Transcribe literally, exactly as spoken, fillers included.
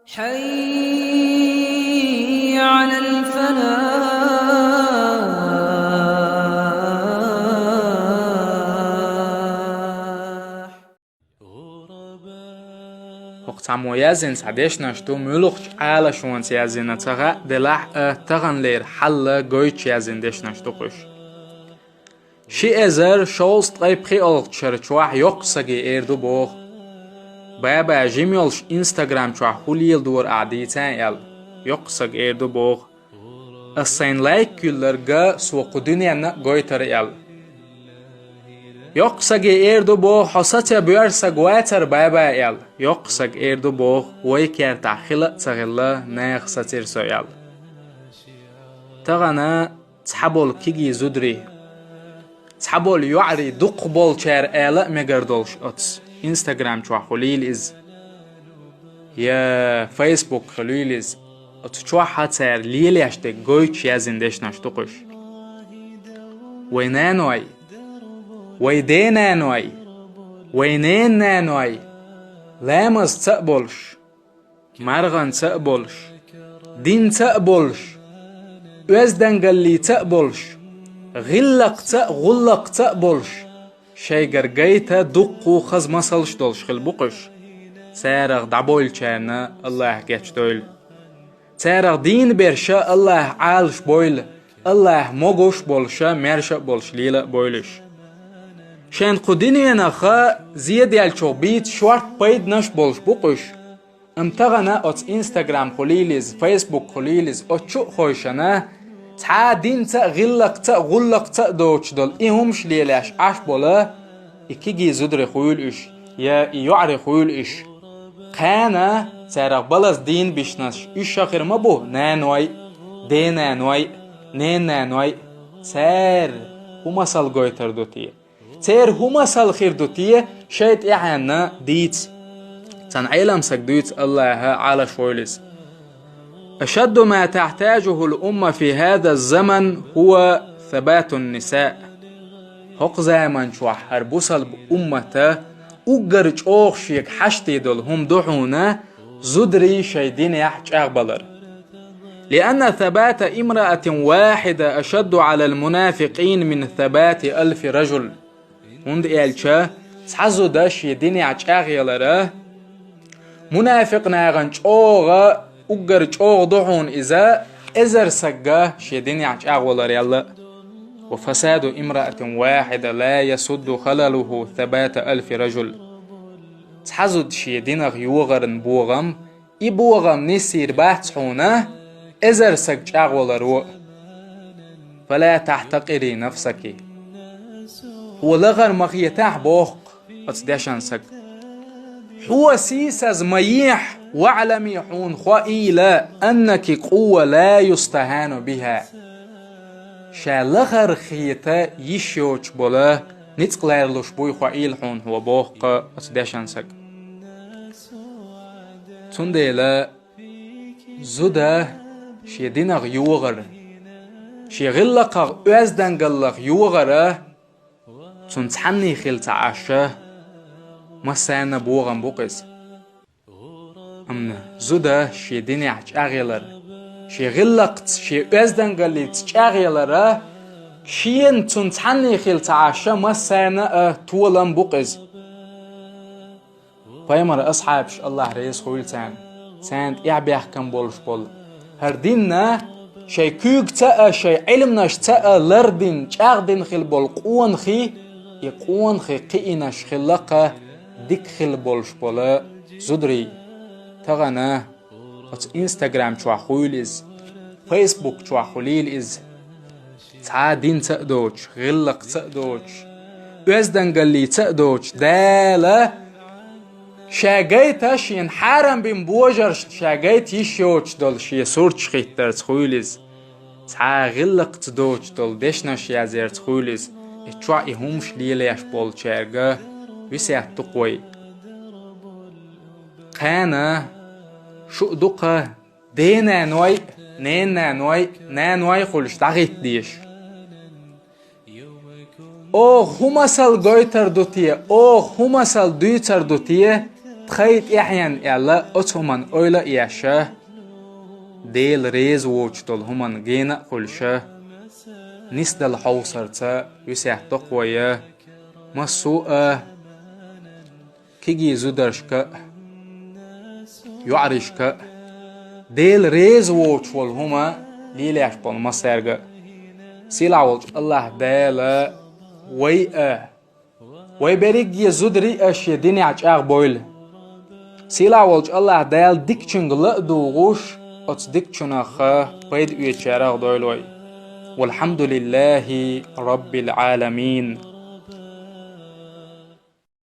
حي على الفلاح. ХӀокху цхьаммо яздина цхьа дешнаш ду, муьлххачу Ӏалашонца яздина ца хаьа делахь а, таханлера хьал гойтуш яздина дешнаш ду-кх уьш. Ши эзар шовзткъе пхоьалгӀачу шарахь йоккха саге эр ду боху: «Баба, жима йолуш Instagram чохь хӀун леладора ахь дийцахь?» — аьлла. Йоккха сага эр ду боху: «Ас сайн лайк юьлларг со кху дуьненна а гойтура», — аьлла. Йоккха саге эр ду боху: «Хьо сацо боьрша саг вацара, баба», — аьлла. Йоккха сага эр ду боху: «Вай кертахь хила а ца хилла, наха сацира со», — аьлла. Тахана цхьаболу кегий зударий, цхьаболу йоӀарий, дукхахболчара ала а мегар долуш оцу Instagram чохь хуьлийла иза, я Facebook хуьлийла иза, оцу чохь цара лелош дерг гойтуш яздина дешнаш ду-кх уьш. Вай наной, вай денаной, вай ненаной, ламазца а болуш, марханца а болуш, динца а болуш, оьздангаллица а болуш, гӀиллакхца а, гӀуллакхца а болуш, шайгара гайта дуккха хаза масалш долуш хила бу-кх уьш. Царах дӀабойлучарна АллахӀа гечдойла. Царах дийна берш АллахӀа Ӏалашбойла, АллахӀа могуш а болуш, маьрша а болуш лела а бойла уьш. Шайн кху дуьненах зеделлачух бийца шорта пайданаш а болуш бу-кх уьш. Амма тахана оцу Instagram хуьлийла иза, Facebook хуьлийла иза, оцу чу а хойшина, цхьа динца а, гӀиллакхца а, гӀуллакхца а доцуш долу и хӀумаш лелош Ӏаш болу и кегий зударий хуьлийла уьш, я и йоӀарий хуьлийла уьш. Кхана царах балаза дийна бишнарш уьш а хир ма бу, наной а, денаной а, ненаной а. Цара хӀун масал гойтур ду те? Церан хӀун масал хир ду те, шайн тӀаьхьенна дийца. Цхьана Ӏеламстага дуьйцу, АллахӀа Ӏалашвойла иза: «أشد ما تحتاجه الأمة في هذا الزمن هو ثبات النساء». ХӀокху заман чохь хӀара бусалба уммата уггар чӀогӀа шега хьаштий долу хӀума ду хьуна зударий шайн динехь чӀагӀбалар. «لأن ثبات امرأة واحدة أشد على المنافقين من ثبات ألف رجل». ХӀунда аьлча цхьа зуда шен динехь чӀагӀъялара мунафикъ нахана чӀогӀа, уггар чӀогӀа ду хьуна иза, эзар сагга шен динехь чӀагӀваларел а. «وفساد امرأة واحدة لا يسد خلله ثبات ألف رجل». Цхьа зуда шен динах йогӀаран богӀам, и богӀам нисйийр бац хьуна эзар саг чӀагӀваларо. «فلا تحتقري نفسك». Хьо лахара ма хетахь, боху оцу дешан сага. Хьо сийсаз ма ехьа, «واعلمي», хьуна хоийла, «أنك قوة لا يستهان بها». Ша лахара хета йиш йоцуш болу ницкъ ларлуш буй хоийла хьуна хьо, боху оцу дешан сага. Цундела зуда шен динах йогӀар, шен гӀиллакхах, оьздангаллах йогӀар, цунна цхьанний хила ца Ӏаш, массарна а богӀам бу-кх иза. Амма зуда шен динехь чӀагӀъялар, шен гӀиллакхца, шен оьздангаллица чӀагӀъялар, шена цунна цхьанний хила ца Ӏаш, массарна а толам бу-кх иза. Пайхамар асхьабаш, АллахӀ реза хуьлда царна, царна тӀаьхьабаьхкина болуш болу, хӀара динна шайн куьйгаца а, шайн Ӏилманашца а лардина, чӀагӀдина хила болу къонахий, и къонахий кхиийнаш хилла-кх дика хила болуш болу зударий. Тахана оцу Instagram чохь хуьлийла иза, Facebook чохь хуьлийла иза. Цхьа динца а доцуш, гӀиллакхца а доцуш, оьздангаллица а доцуш, Дала ша гайта шена хьарам бина божаршна ша гайта йиш йоцуш долу шен сурташ хӀиттарца хуьлийла иза. Цхьа гӀиллакхца доцуш долу дешнаш язъярца хуьлийла иза. И чохь и хӀумаш лелош болчаьрга весет ду-кх вай. Кхана шу а ду-кх денаной а, ненаной а, наной а хуьлуш дӀахӀитта дезаш. Оха хӀун масал гойтур ду те, оха хӀун масал дуьйцур ду те, Кхай тӀаьхьенна аьлла, оцу хӀуманна ойла а еш, Дела реза воцуш долу хӀуманна гена а хуьлуш, нисдала хьовсарца весет доккху вай, массо а кегий зударшка а, йоӀаршка а, Дела реза воцуш волу хӀума лелош болу массаьрга а. Сийлахь волчу АллахӀ Дала вай а, вай берриге зударий а шен динехь чӀагӀбойла. Сийлахь волчу АллахӀ Дала дикачуьнга ла а дугӀуш, оцу дикачунах пайда оьцучарах а дойла вай. Валхьамдулиллахи Раббил Ӏаламин.